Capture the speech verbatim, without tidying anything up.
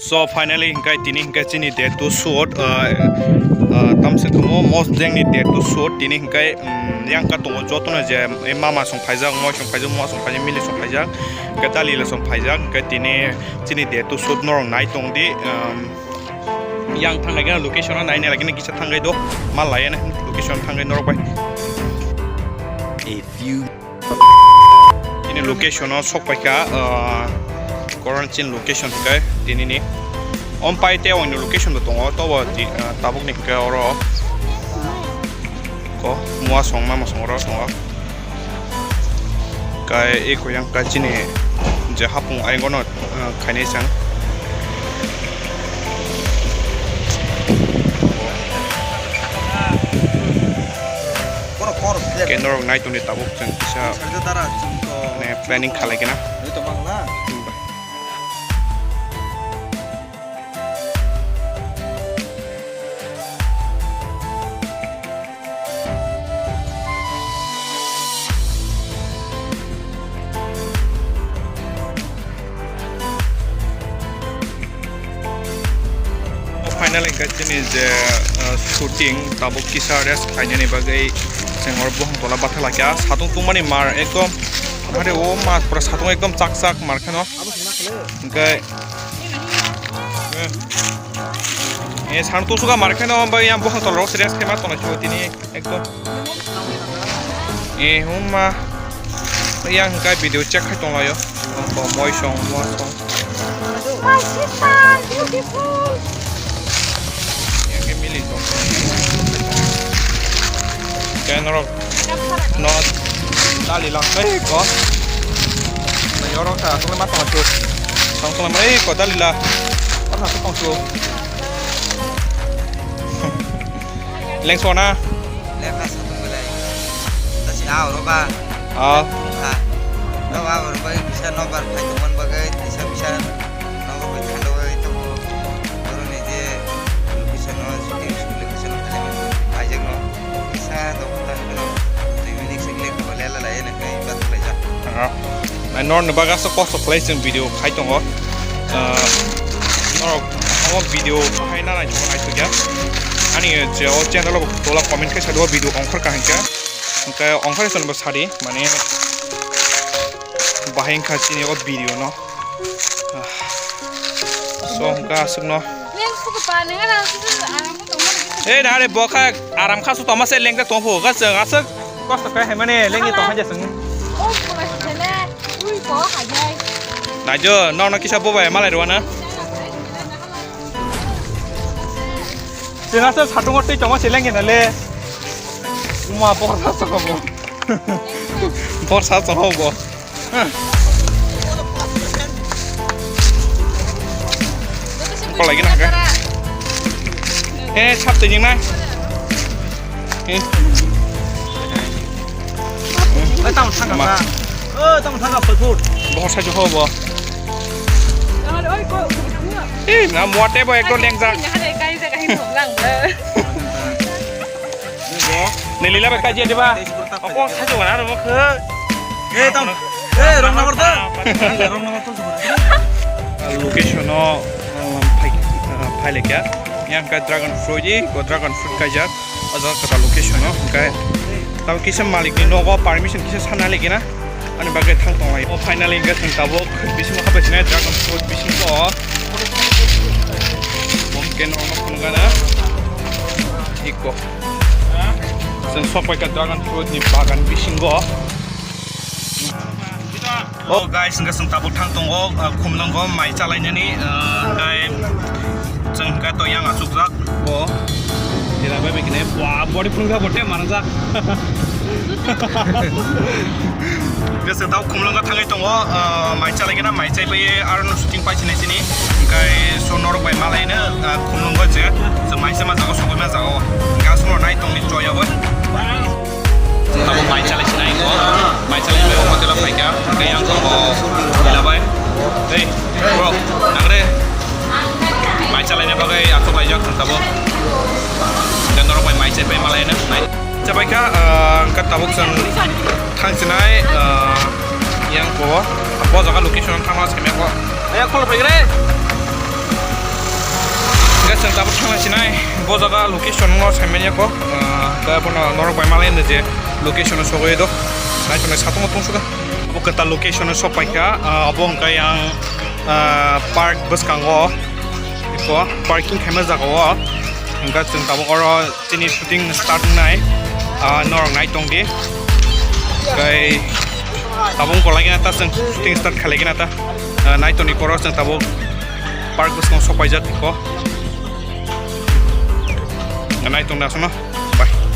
So finally, hingkai tini hingkai chini day two shoot, uh, uh, tamse kamo most jengni day two shoot, tini hingkai, um, yang ka tongo jotono je, eh, mama song phaijak, moi song phaijak, mua song phaijak, mili song phaijak, hingkai dalila song phaijak, hingkai tini chini day two shoot norok nai tong di, um, yang thang lagi na location o nai nai lagi na kisa thang gai do, mal lai na location thang gai norok bai. A few Ini location o sok paikha, ah, Koranachin location hingkai tini ni. Om pai te oino location bo tongo, tobo ti, ah, tabuk ni hingke oro ko mua song mama song oro tongo. Kai eko yang ka chini je hapung ayang gono, ah, khainai sang. Kendro rok nai tongdi tabuk chwng kisa mane planning khalai kena. Finally, hingke chini je, uh, shooting tabuk kisa rest khainani bagwi chwng oro buphang tola batha laikha. Satung tungmani mar ekdom, are o mar pura satung ekdom chak chak mar kheno. Hingke, eh, eh, satung tungsuka mar kheno, bai yang buphang tola rok rest khaima tongna chuo tini. Ekdom. Eh, huma. Yang hingkai video check khai tonglaio. Bo moi song, moi song. My sister, beautiful. Yang ke mili tong. Kaya norok. No. Dali lang kai ko. Na yorok ta, tole ma tong chu. Tong tole ma, eh, ko dali la. Ko na tong chu. Lengso na? Lekha satung belai. Tasi a oro ba? Ah. Ha. No ba oro ba bisa no bar khai tongman bagai, bisa bisa no ba khai tongman bagai to. Oro ni je location no, shooting location no kali paijak no. Bisa to kota no. Dui minute sing lekha ba lela la ene kai ba to lai ja. Ah. Nai nor ni baga so kosto khlai chwng video khai tongo. Ah, norok omo video bahai na nai tongo naithokya. Ani je o channel o tola comment khai sadi o video ongkhor kaham khe. Hingke ongkhor chwng bo sadi mane bahai wngkha chini o video no. Ah. So hingke aswk no. Neng suku pa neng ara suku aram ko tongma lagi. Ei na re bo kha aram kha su tongma se lengta tongphu ga chwng aswk. Kosto khe hai mani lengni tong haja sung. O pura sele, ui ko hajai. Naijo, no no kisa bobai malai rwana. Chwng aswk satungo twi tongma se lengni nale. Uma borsa sokho bo. Borsa sokho bo. Kok lagi na hake. Eh, sap twi jingnai. Eh. Eh, tamo thangka ma. Eh, tamo thangka five foot. Bohor sai jokho bo. Eh, na muate bo ekdom lengjak. Nilila bai kaji diba? Oko sajo na ro khe. Eh, tam. Eh, wrong number to. Wrong number to. Location o, um, phai, uh, phai lekya. Yang ka dragon fruit i, ko dragon fruit kaijak. O jaga kata location o, hingkai. Tamo kisa malik ni nogo permission kisa sana lekya na. Ani bagwi thang tonglai. O finally hingke chwng tabuk bisingo habai sinai dragon fruit bisingo. Bom ke norok phunukgana. Iko. Chwng sok paikha dragon fruit ni bagan bisingo. Oh guys, hingke chwng tabuk thang tongo, uh, Khumlwngo mai chalainani, uh, hingke chwng hingke to yang achukjak. Bo. Dila bai bai kene, wah, body phunukha bote manajak. Hingke chwng tabuk Khumlwngo thangwi tongo, uh, mai chalaigena, mai chaibai aro no shooting pai sinai sini. Hingke so norok bai malaino, uh, Khumlwngo je, chwng mai sama jago, sogwi ma jago. Hingke aswkno nai tongni choya bo. Abo mai chalai sinai ko, mai chalai sinai ko hotel o phaikha, hingke yang ko bo hilabai. Hey, bro, nangre. Mai chalai na bagai aku bai jak tabo. Dan norok bai mai chai bai malai na. Mai chabai kha, ah, hingke tabuk chwng thang sinai, ah, yang ko. Bo jaga location thangma seme ko. Ayo, khol phaigre. Chwng tabuk thangna sinai, bo jaga location no saimanya ko, ah, ta bono norok bai malai no je location no sogoi do, nai tongnai satung tong suda. Bo kata location no sok paikha, ah, abo hwnkhe yang, ah, park bwskango, iko parking khaima jaga o, hwnkhe chwng tabuk oro chini shooting start wngnai, ah, norok nai tong di. Tei tabuk wngkha lai gana ta chwng shooting start khalai gana ta, ah, nai tongni koro chwng tabuk park bwskango sok paijak ko. Nai tong da sono.